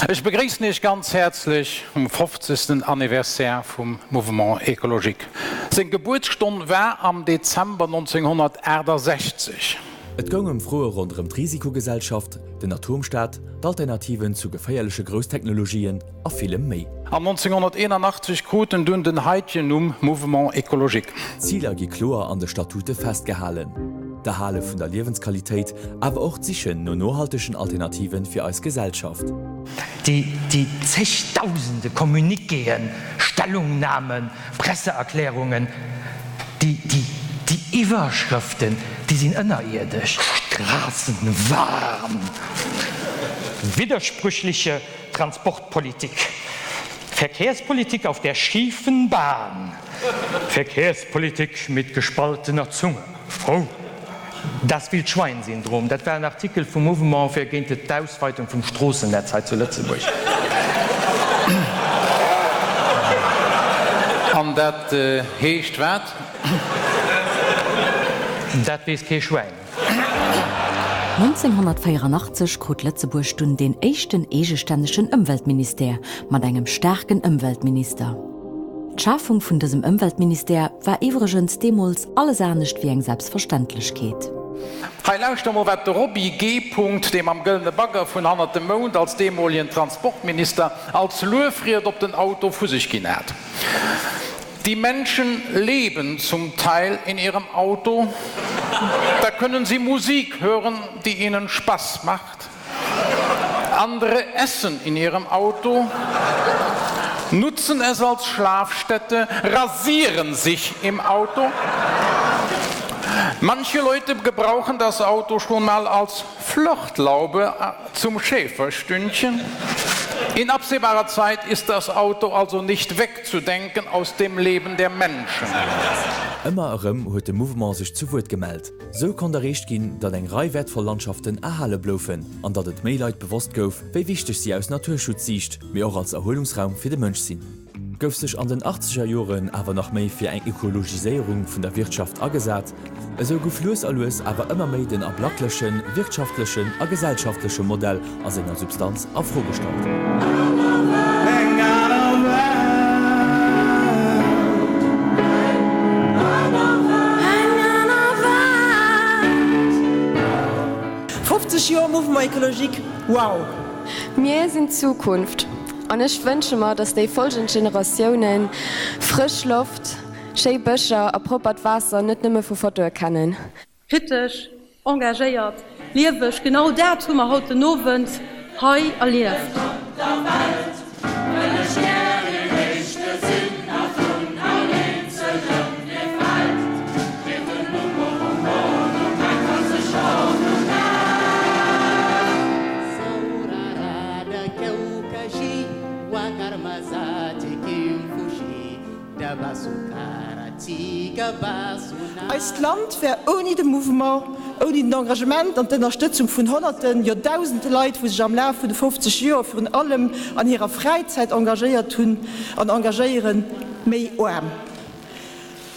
Ech begréissen Iech ganz häerzlech um fofzegsten Anniversaire vum Mouvement Écologique. Seng Gebuertsstonn war am Dezember 1968. Et goung ëm Froe ronderëm d'Risikogesellschaft, den Atomstaat, d'Alternativen zu geféierleche Grousstechnologien a villem méi. An 1981 krut en dunn den haitegen Numm Mouvement Écologique. D'Ziler gi kloer an de Statute festgehalen, d'Erhale vun der Liewensqualitéit, awer och d'Sichen no nohaltegen Alternativen fir eis Gesellschaft. Déi zegdausende Communiquéen, Stellungnahmen, Presseerklärungen, déi Iwwerschrëften, déi sinn ënnerierdesch. Straßenwahn, widersprüchliche Transportpolitik, Verkehrspolitik auf der schiefen Bahn, Verkehrspolitik mit gespaltener Zunge. Oh! Das Wildschwein-Syndrom, dat war en Artikel vum Mouvement fir géint d'Ausweitung vum Stroossennetz hei zu Lëtzebuerg. An dat heescht wat? Dat weess kee Schwäin. 1984 krut Lëtzebuerg dunn deen éischten eegestännegen Ëmweltministère mat engem staarken Ëmweltminister. D'Schafung vun dësem Ëmweltministère war iwwregens deemools alles anescht wéi eng Selbstverständlechkeet. Hei lauschter mol wat de Roby G. Punkt, dee mam gëllene Bagger vun hannert dem Mound als deemolien Transportminister, als Luefried op den Auto vu sech ginn hat. Die Menschen leben zum Teil in ihrem Auto, da können sie Musik hören, die ihnen Spass macht. Andere essen in ihrem Auto, nutzen es als Schlafstätte, rasieren sich im Auto. Manche Leute gebrauchen das Auto schon mal als Flirtlaube zum Schäferstündchen. In absehbarer Zeit ist das Auto also nicht wegzudenken aus dem Leben der Menschen. Ëmmer erëm huet de Mouvement sech zu Wuert gemellt. Sou konnt erreecht ginn, datt eng Rei wäertvoll Landschaften erhale bloufen an datt et méi Leit bewosst gouf, wéi wichteg si aus Naturschutzsiicht, mee och als Erhuelungsraum fir de Mënsch sinn. Gouf sech an den achtzeger Joren awer nach méi fir eng Ökologiséierung vun der Wirtschaft agesat, esou guff lues a lues awer ëmmer méi den ablacklechen wirtschaftlechen a gesellschaftleche Modell a senger Substanz a Fro gestallt. 50 Joer Mouvement Ecologique, wow! Mir sinn d'Zukunft an ech wënsche mer, dass déi folgend Generatiounen frësch Loft, schéi Bëscher a proppert Waasser net nëmme vu Fotoe kennen. Kritesch, engagéiert, lieweg, genau dat hu mer haut den Owend hei erlieft. Eist Land wär ouni de Mouvement, ouni den Engagement an d'Ënnerstëtzung vun Honnerten, jo Dausende Leit, wou sech am Laf vun de 50 Joer virun allem an hirer Fräizäit engagéiert hunn an engagéieren, méi aarm.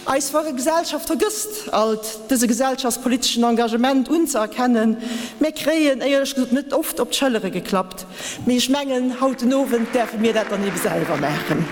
Eis Gesellschaft vergësst alt dëse gesellschaftspoliteschen Engagement unzëerkennen. Mär kréien éierlech gesot net oft op d'Schëllere geklappt, mee ech mengen haut den Owend däerfe mir dat dann ebe selwer maachen.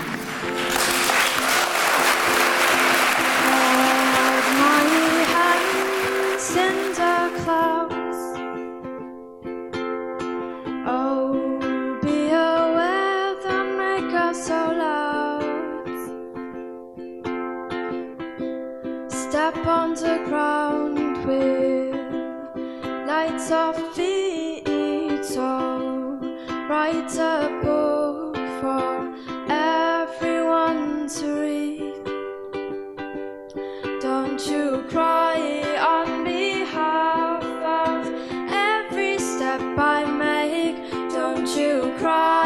Step on the ground with lights off feet so write a book for everyone to read Don't you cry on behalf of every step I make Don't you cry.